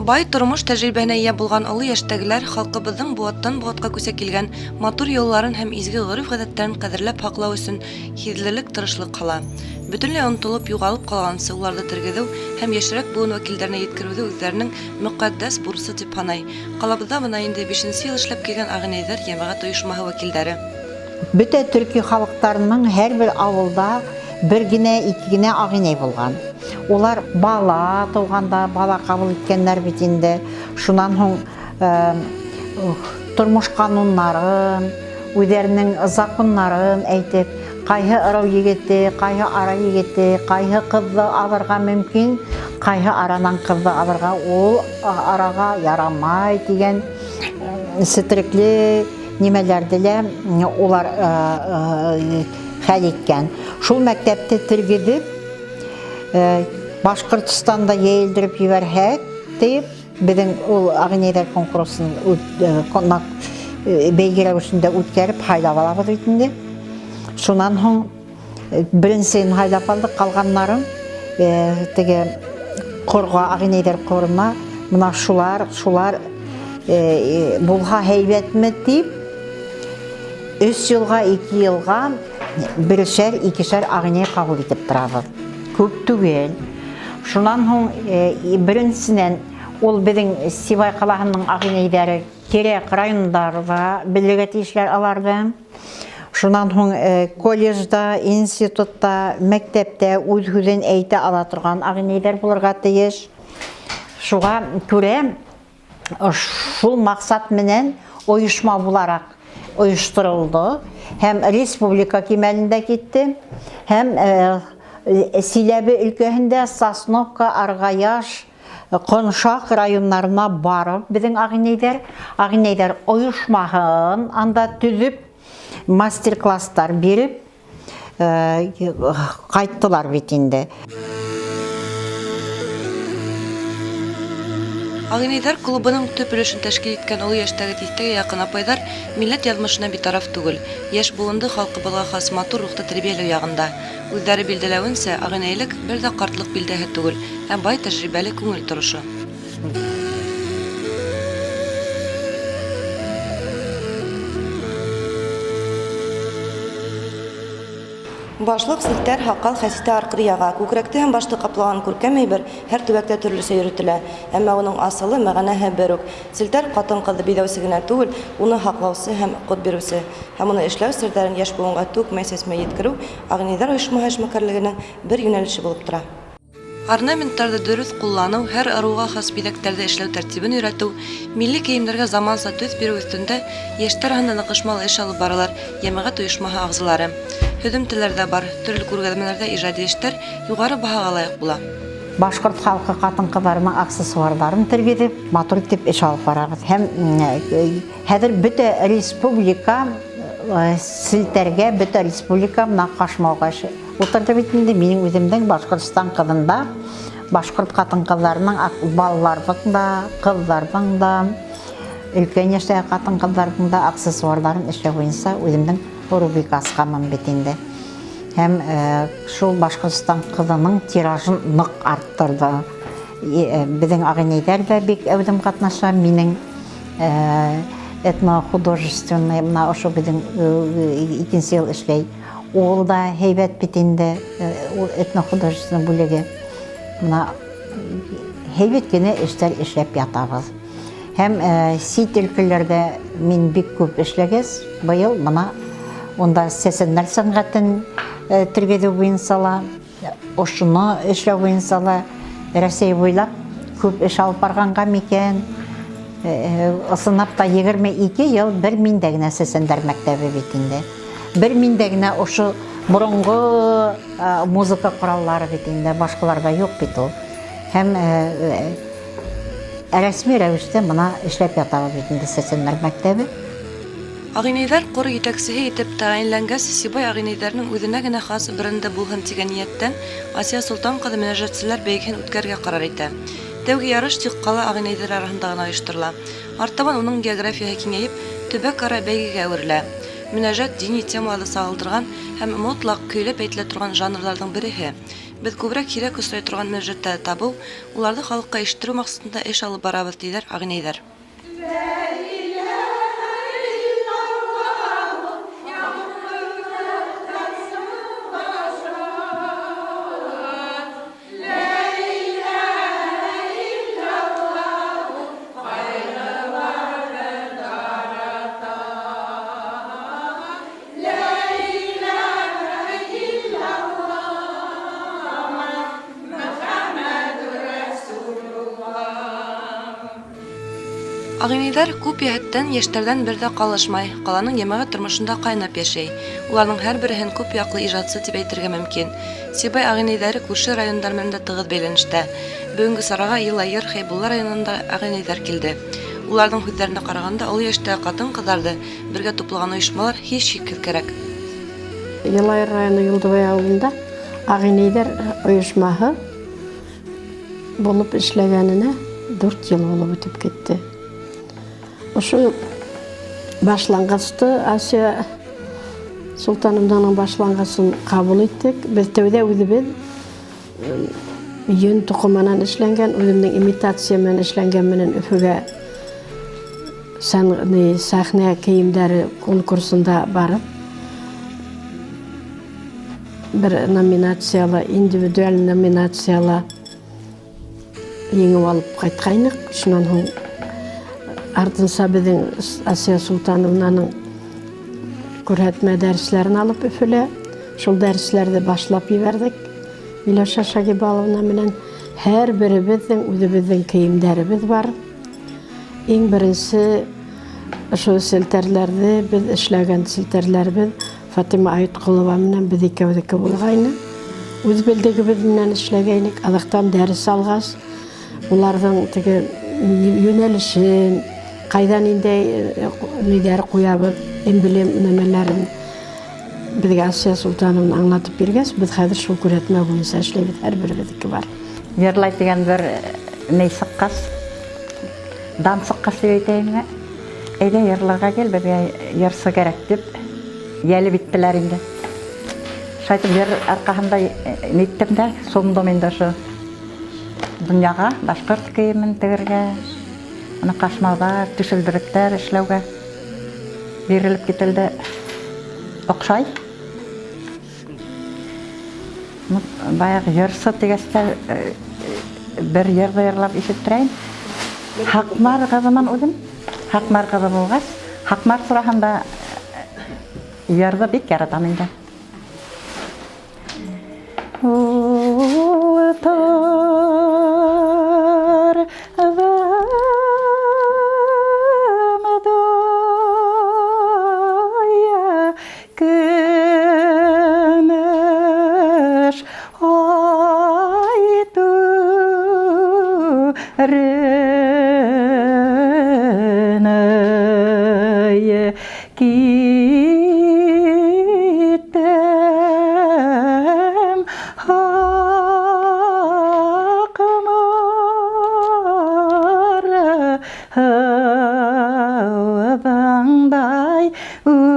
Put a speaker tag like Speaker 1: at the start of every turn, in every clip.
Speaker 1: Бай тормош тәжрибәһенә ия булган олы яшьтәгеләр халкыбызның быуаттан-быуатка күсә килгән матур йолаларын һәм изге гореф-гадәтләрен кадерләп һаклау өчен һизелерлек тырышлык һала. Бөтенләй онытылып, югалып калганчы уларны тергезү һәм яшьрәк буын вәкилләренә еткерүҙе үҙҙәренең мөҡәддәс бурысы тип һанай ҡалабыҙҙа бына инде бишенсе йыл эшләп килгән Ағинәйҙәр йәмәғәт ойошмаһы вәкилдәре.
Speaker 2: Бөтә төрки халыҡтарының һәрбер ауылда бер генә, ике генә ағинәй булған. Улар бала тыуғанда бала ҡабул иткәннәр бит инде. Шунан һуң тормош ҡануннарын, үҙҙәренең законнарын әйтеп, ҡайһы ырыу егете, ҡайһы ара егете, ҡайһы ҡыҙҙы алырға мөмкин, ҡайһы аранан ҡыҙҙы алырға ул араға ярамай тигән сетерекле нимәләрҙе лә улар хәл иткән. Шул мәктәпте тергеҙеп, Башҡортостанда йәйелдереп ебәрһәк, тиеп, беҙҙең ул Ағинәйҙәр конкурсын бәйге рәүешендә үткәреп һайлап алабыҙ бит инде. Шунан һуң Беренсеһен һайлап алдыҡ, ҡалғаннарын теге ҡорға, ағинәйҙәр ҡорона мына шулар, шулар булһа һәйбәтме тип, өс йылға, ике йылға берешәр, икешәр ағинәй ҡабул итеп торабыҙ. Күп түгел. Шунан һуң беренсенән ул беҙҙең Сибай ҡалаһының ағинәйҙәре кирәк райондарҙа белергә тейешләр аларҙы. Шунан һуң колледжда, институтта, мәктәптә үҙ һүҙен әйтә ала торған ағинәйҙәр булырға тейеш. Шуға күрә шул маҡсат менән ойошма булараҡ ойошторолдо һәм республика кимәлендә китте һәм Силәбе өлкәһендә Сосновка, Аргаяш, Коншак районнарына барып, безнең агинәйҙәр, агинәйҙәр оешмаһын анда төҙөп, мастер-класстар биреп, ҡайттылар бит инде.
Speaker 1: Агинәйҙәр клубының төп өлөшөн тәшкил иткән оло йәштәге тиҫтәгә яҡын апайҙар милләт яҙмышына битараф түгел, йәш быуынды халҡыбыҙға хас матур рухта тәрбиәләү яғында. Үҙҙәре билдәләүенсә, ағинәйлек бер дә ҡартлыҡ билдәһе түгел, ә бай тәжрибәле күңел торошо. Башлык, селтәр, һакал, хәситә аркылы яга, күкрәкте һәм башты каплаган күркәм әйбер һәр төбәктә төрлечә йөретелә. Әмма уның асылы, мәгънәһе бер үк. Селтәр, хатын-кызны бизәүче генә түгел, уны һаклаучы һәм кот бирүче. Һәм уны эшләү серҙәрен яшь буынга түкмәй-сәсмәй еткереү Агнийҙар оешмаһы эшмәкәрлегенең бер юнәлеше булып тора. Орнаменттарҙы дөрөҫ ҡулланыу, һәр ырыуға хас биҙәктәрҙе эшләү тәртибен өйрәтеү, милли кейемдәргә заманса төҫ биреү өҫтөндә йәштәр араһында ныҡышмалы эш алып баралар йәмәғәт оешмаһы ағзалары. Һөҙөмтәләр ҙә бар, төрлө күргәҙмәләрҙә ижади эштәр юғары баһаға лайыҡ була.
Speaker 2: Башҡорт халҡы ҡатын-ҡыҙҙарының аксессуарҙарын тергеҙеп, матур итеп эш алып барабыҙ һәм Хәҙер бөтә республика селтәргә, бөтә республика мына Ҡашмауға ултырҙы бит инде. Минең үҙемдең Башҡортостан ҡыҙында башҡорт ҡатын-ҡыҙҙарының балаларҙың да, ҡыҙҙарҙың да, өлкән йәштәге ҡатын-ҡыҙҙарҙың да аксессуарларын эшләү буйынса үҙемдең рубрика асҡанмын бит инде. Һәм шул Башҡортостан ҡыҙының тиражын ныҡ арттырҙы. Беҙҙең ағинәйҙәр ҙә бик әүҙем ҡатнаша. Минең этнохудожественный мына ошо беҙҙең икенсе йыл эшләй. Ул да һәйбәт бит инде, ул этнохудожественный бүлеге. Мына һәйбәт кенә эштәр эшләп ятабыҙ. Һәм сит өлкәләрҙә мин бик күп эшләгәс, быйыл мына унда сәсәннәр сәнғәтен тергеҙеү буйынса ла Ошоно эшләү буйынса ла Рәсәй буйлап күп эш алып барғанға микән? Ысынлап та 22 йыл бер миндә генә сәсәндәр мәктәбе бит инде. Бер миндә генә ошо боронғо музыка ҡораллары бит инде, башҡаларҙа юҡ бит ул. Һәм рәсми рәүештә мына эшләп ятабыҙ бит инде сәсәндәр мәктәбе.
Speaker 1: Агинәйҙәр ҡор етәксеһе итеп тәғәйенләнгәс, Сибай агинәйҙәренең үҙенә генә хас бренды булһын тигән ниәттән Асия Солтан ҡыҙы мөнәжәтселәр бәйгеһен үткәрергә ҡарар итә. Тәүге ярыш тик ҡала агинәйҙәре араһында ғына ойошторола. Артабан уның географияһы киңәйеп, төбәк-ара бәйгегә әүерелә. Мөнәжәт, дини темаларҙы сағылдырған һәм мотлаҡ көйләп әйтелә торған жанрларҙың береһе. Без күбрәк һирәк осрай торган мөрәҗәгатьләрне табу, уларны халыкка ишеттерү максатында эш алып барабыз, диләр агинәйләр. Агыйнәйләр күп йәһәттән яшьләрдән бер дә калышмай, каланың йәмәгать тормышында кайнап яшәй. Уларның һәрбереһен күп яклы ижатсы дип әйтергә мөмкин. Сибай агыйнәйләре күрше районнар белән дә тыгыз бәйләнештә. Бүгенге чарага Елайыр, Хәйбулла районыннан да агыйнәйләр килде. Уларның һүҙҙәренә ҡарағанда, оло йәштәге ҡатын-ҡыҙҙарҙы бергә туплаган ойошмалар һис шикһеҙ кәрәк.
Speaker 3: Йылайыр районы Юлдыбай ауылында Ағинәйҙәр ойошмаһы булып эшләгәненә 4 йыл булып үтеп китте. Ошо башланғысты Асия Солтановнаның башланғысын ҡабул иттек. Беҙ тәүҙә үҙебеҙ йөн тоҡоманан эшләнгән, үҙемдең имитация менән эшләнгән менән Өфөгә сәхнә кейемдәре конкурсында барып, бер номинацияла, индивидуаль номинацияла еңеп алып ҡайтҡайныҡ. Шунан һуң артынса беҙҙең Асия Солтановнаның күрһәтмә дәресләрен алып Өфөлә, шул дәресләрҙе башлап ебәрҙек. Миләүшә Шагибаловна менән һәр беребеҙҙең үҙебеҙҙең кейемдәребеҙ бар. Иң беренсе ошо селтәрләрҙе беҙ эшләгән селтәрләребеҙ Фатима Айытҡолова менән беҙ икәүҙеке булғайны. Үҙ белдегебеҙ менән эшләгәйнек. Аҙаҡтан дәрес алғас, уларҙың теге йүнәлешен, ҡайҙа ниндәй ниҙәр ҡуябыҙ, эмблем нәмәләрен беҙгә Асия Солтановна аңлатып биргәс, беҙ хәҙер шул күрһәтмә буйынса эшләйбеҙ, һәр беребеҙҙеке бар.
Speaker 4: Йырлай тигән бер ни сыҡҡас, дан сыҡҡас тип әйтәйемме? Әйҙә йырларға кил, беҙгә йырсы кәрәк тип йәлеп иттеләр инде. Шулайтып йыр арҡаһында ниттем дә, сумдым инде ошо донъяға, башҡорт кейемен тегергә, аны ҡашмауҙар, түшелдеректәр эшләүгә бирелеп кителде. Оҡшай. Баяғы йырсы тигәс тә бер йырҙы йырлап ишеттерәйем. Һаҡмар ҡыҙымын үҙем. Һаҡмар ҡыҙы булғас, Һаҡмар тураһында йырҙы бик яратам инде. Ул торҙом көмөш ай түреней киттем Һаҡмар һыуҙыңдай үреней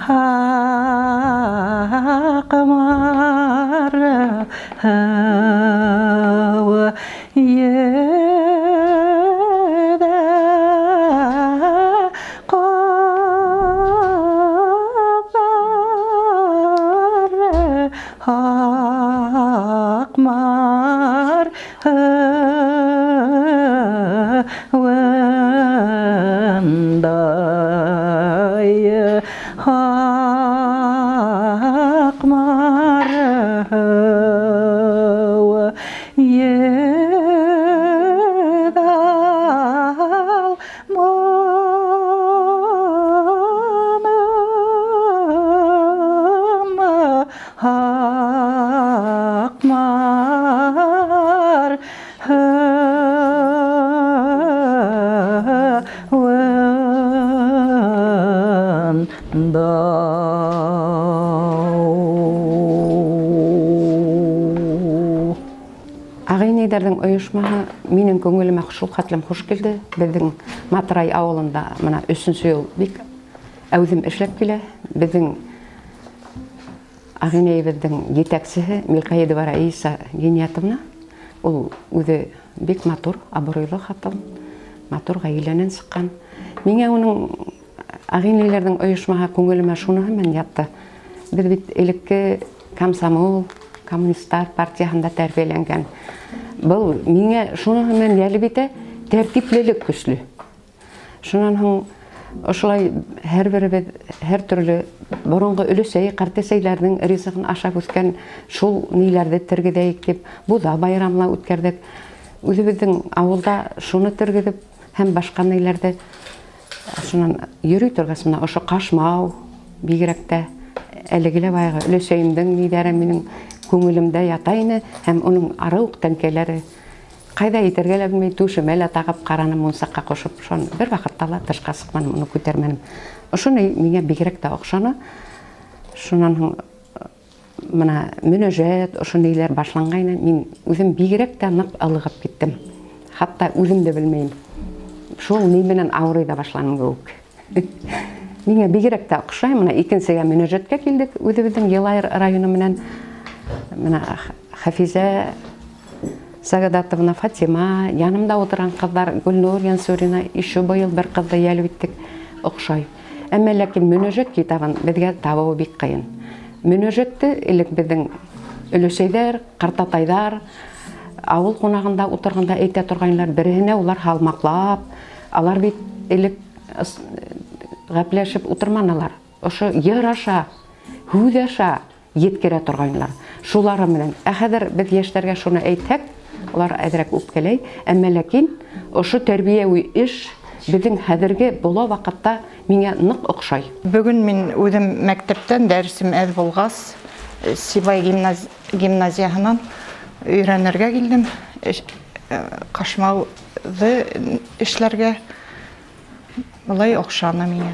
Speaker 4: Һаҡмар һыу йөҙә ҡыҙҙар Һаҡмар һыуындай Һаҡмар һыу йөҙә алманым Һаҡмар һыуындай.
Speaker 5: Ағинәйҙәр Ағинәйләрҙең ойошмаһы минең күңелемә шул хәтлем хуш килде. Беҙҙең Матрай ауылында мына өсөнсө йыл бик әүҙем эшләп килә. Беҙҙең ағинәйебеҙҙең етәксеһе Милҡаидова Раиса Гиниятовна. Ул үҙе бик матур, абруйлы хатын, матур ғаиләнән сыҡҡан. Миңә уның ағинәйләрҙең ойошмаһы күңелемә шуныһы менән ятты. Беҙ бит элекке комсомол, коммунисттар партияһында тәрбиәләнгән. Был миңә шуныһы менән йәлеп итә, тәртиплелек көслө. Шунан һуң ошолай һәр беребеҙ һәр төрлө боронғо өләсәй, ҡартәсәйҙәрҙең ризығын ашап үҫкән шул ниләрҙе тергеҙәйек тип буҙа байрамы ла үткәрҙек. Үҙебеҙҙең ауылда шуны тергеҙеп һәм башҡа ниләрҙе шунан йөрөй торғас мына ошо ҡашмау бигерәк тә әлеге лә баяғы өләсәйемдең ниҙәре минең күңелемдә ята ине һәм уның ары уҡ тәңкәләре ҡайҙа итергә лә белмәй, түшемә лә тағып ҡараным, мунсаҡҡа ҡушып, шуны бер ваҡытта ла тышҡа сыҡманым, уны күтәрмәнем. Ошоно миңә бигерәк тә оҡшаны. Шунан һуң мына мөнәжәт, ошо ниләр башланғайны, мин үҙем бигерәк тә ныҡ ылығып киттем. Хатта үҙем дә белмәйем. Шул ни менән ауырый ҙа башланым кеүек. Миңә бигерәк тә оҡшай. Мына икенсегә мөнәжәткә килдек үҙебеҙҙең Йылайыр районы менән. Мына Хафизә Сагадатовна, Фатима, янымда ултырған ҡыҙҙар Гөлнур Янсурина, еще быйыл бер ҡыҙҙы йәлеп иттек. Оҡшай. Әммә ләкин мөнәжәт китабын беҙгә табыуы бик ҡыйын. Мөнәжәтте элек беҙҙең өләсәйҙәр, ҡартатайҙар ауыл ҡунағында ултырғанда әйтә торғайнылар. Береһенә улар һалмаҡлап, алар бит элек ғәпләшеп ултырманылар. Ошо йыр аша, һүҙ аша еткерә торғайнылар. Шулары менән. Ә хәҙер беҙ йәштәргә шуны әйтһәк, улар әҙерәк үпкәләй. Әммә ләкин ошо тәрбиәүи эш беҙҙең хәҙерге бола ваҡытта миңә ныҡ оҡшай.
Speaker 6: Бөгөн мин үҙем мәктәптән дәресем әҙ булғас, Сибай гимназияһынан өйрәнергә килдем. Ҡашмауҙы эшләргә былай оҡшаны миңә.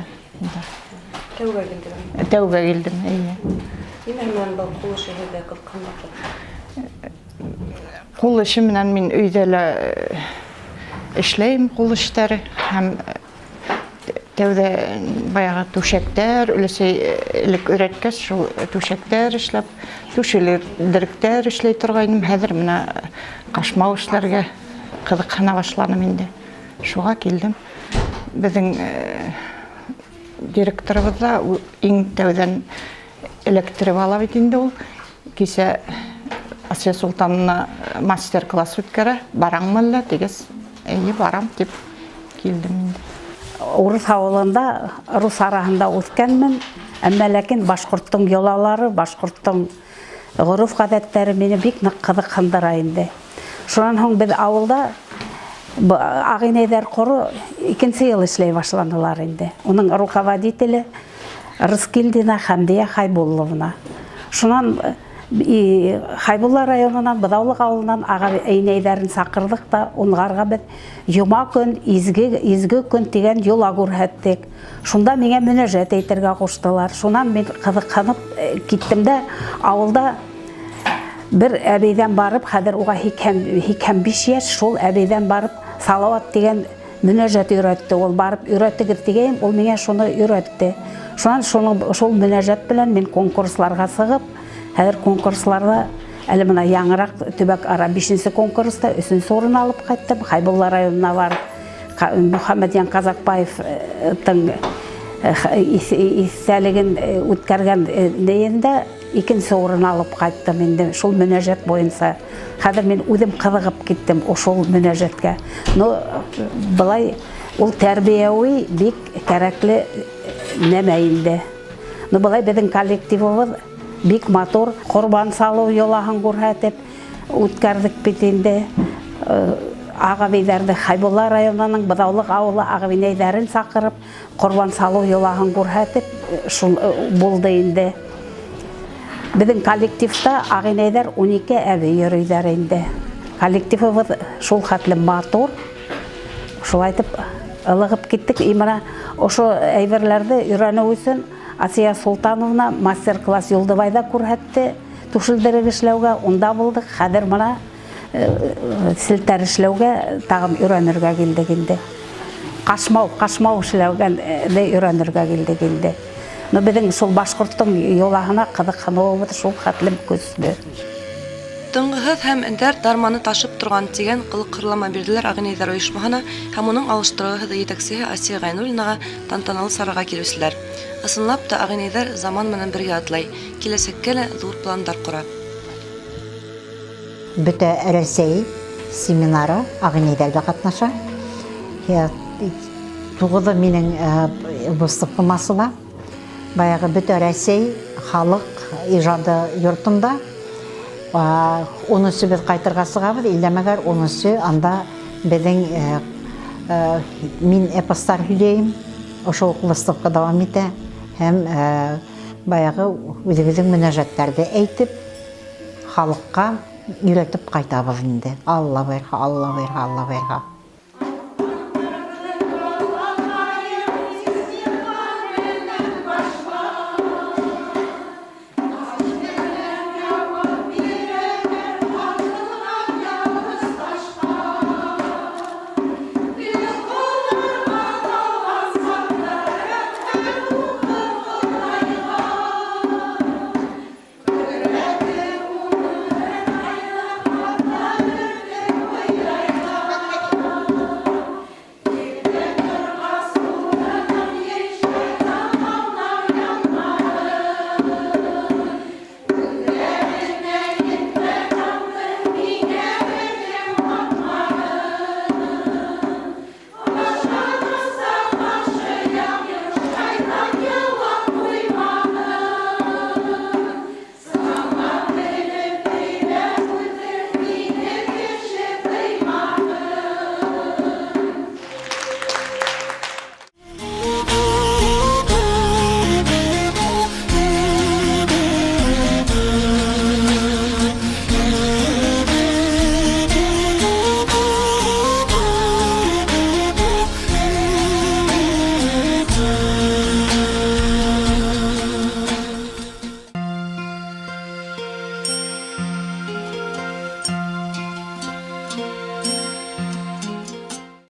Speaker 1: Тәүгә килдегеҙме?
Speaker 6: Тәүгә килдем, эйе.
Speaker 1: Нимә менән был ҡул эше һеҙҙе ҡыҙыҡһындырҙы?
Speaker 6: Ҡул эше менән мин өйҙә лә эшләйем ҡул эштәре һәм тәүҙә баяғы түшәктәр, өләсәй элек өйрәткәс, шул түшәктәр эшләп, түшелдеректәр эшләй торғайным. Хәҙер менә ҡашмау эшләргә ҡыҙыҡһына башланым инде. Шуға килдем. Беҙҙең директорыбыҙ ҙа иң тәүҙән эләктереп ала бит инде ул. Кисә Асия Солтановна мастер-класс үткәрә, бараңмы әллә тигәс, эйе барам тип килдем инде.
Speaker 7: Урыҫ ауылында, рус араһында үҫкәнмен, әммә ләкин башҡорттоң йолалары, башҡорттоң ғөрөф-ғәҙәттәре мине бик ныҡ ҡыҙыҡһындыра инде. Шунан һуң беҙ ауылда ағинәйҙәр ҡоро икенсе йыл эшләй башланылар инде. Уның руководителе Рыскилдина Хәмдиә Хайбулловна. Шунан Хайбулла районынан, Быҙаулыҡ ауылынан аға инәйҙәрен саҡырҙыҡ та, унғарға беҙ йома көн, изге көн тигән йола күрһәттек. Шунда миңә мөнәжәт әйтергә ҡуштылар. Шунан мин ҡыҙыҡһынып киттем дә ауылда бер әбейҙән барып, хәҙер уға 85 йәш, шул әбейҙән барып Салауат тигән мөнәжәт өйрәтте. Ул барып өйрәтегеҙ тигәйем, ул миңә шуны өйрәтте. Шунан шул мөнәжәт белән мин конкурсларға сығып, хәҙер конкурсларҙа әле бына яңыраҡ төбәк ара 5-нсе конкурста 3-нсе урын алып ҡайттым. Хайбулла районына барып, Мөхәммәтйән Ҡаҙаҡбаевтың иҫтәлеген үткәргән нейендә 2-нсе урын алып ҡайттым инде шул мөнәжәт буйынса. Хәҙер мин үҙем ҡыҙығып киттем ошол мөнәжәткә. Но былай ул тәрбиәүи бик кәрәкле нәмә инде. Но былай беҙҙең коллективыбыҙ бик матур ҡорбан салыу йолаһын күрһәтеп үткәрҙек бит инде. Ағабейҙәрҙе Хайбулла районының Быҙаулыҡ ауылы ағабинәйҙәрен саҡырып ҡорбан салыу йолаһын күрһәтеп шул булды инде. Беҙҙең коллективта ағинәйҙәр 12 әбей йөрөйҙәр инде. Коллективыбыҙ шул хәтлем матур. Шулай итеп ылығып киттек. И мына ошо әйберләрҙе өйрәнеү өсөн Асия Солтановна мастер-класс Юлдыбайҙа күрһәтте. Түшелдерек эшләүгә унда булдыҡ. Хәҙер мына Селтәр эшләүгә тағын өйрәнергә килдек инде. Ҡашмау, ҡашмау эшләүгә дә өйрәнергә килдек инде. Но беҙҙең шул башҡорттоң йолаһына ҡыҙыҡһыныуыбыҙ шул хәтлем көслө.
Speaker 1: Тынғыһыҙ һәм дәрт дарманы ташып торған тигән ҡылыҡһырлама бирҙеләр Ағинәйҙәр ойошмаһына һәм уның алыштырғыһыҙ етәксеһе Асия Ғәйнуллинаға тантаналы сараға килеүселәр. Ысынлап та, Ағинәйҙәр заман менән бергә атлай, киләсәккә лә ҙур пландар ҡора.
Speaker 2: Бөтә Рәсәй семинары Ағинәйҙәр ҙә ҡатнаша. Туғыҙы минең выставкам асыла. Баяғы Бөтә Рәсәй халыҡ ижады йортонда. Унынсы беҙ ҡайтырға сығабыҙ, илдә мәгәр унынсы анда беҙҙең мин эпостар һөйләйем. Ошо уҡ выставка дауам итә һәм баяғы үҙебеҙҙең мөнәжәттәрҙе әйтеп, халыҡҡа өйрәтеп ҡайтабыҙ инде. Алла бойорһа, Алла бойорһа, Алла бойорһа.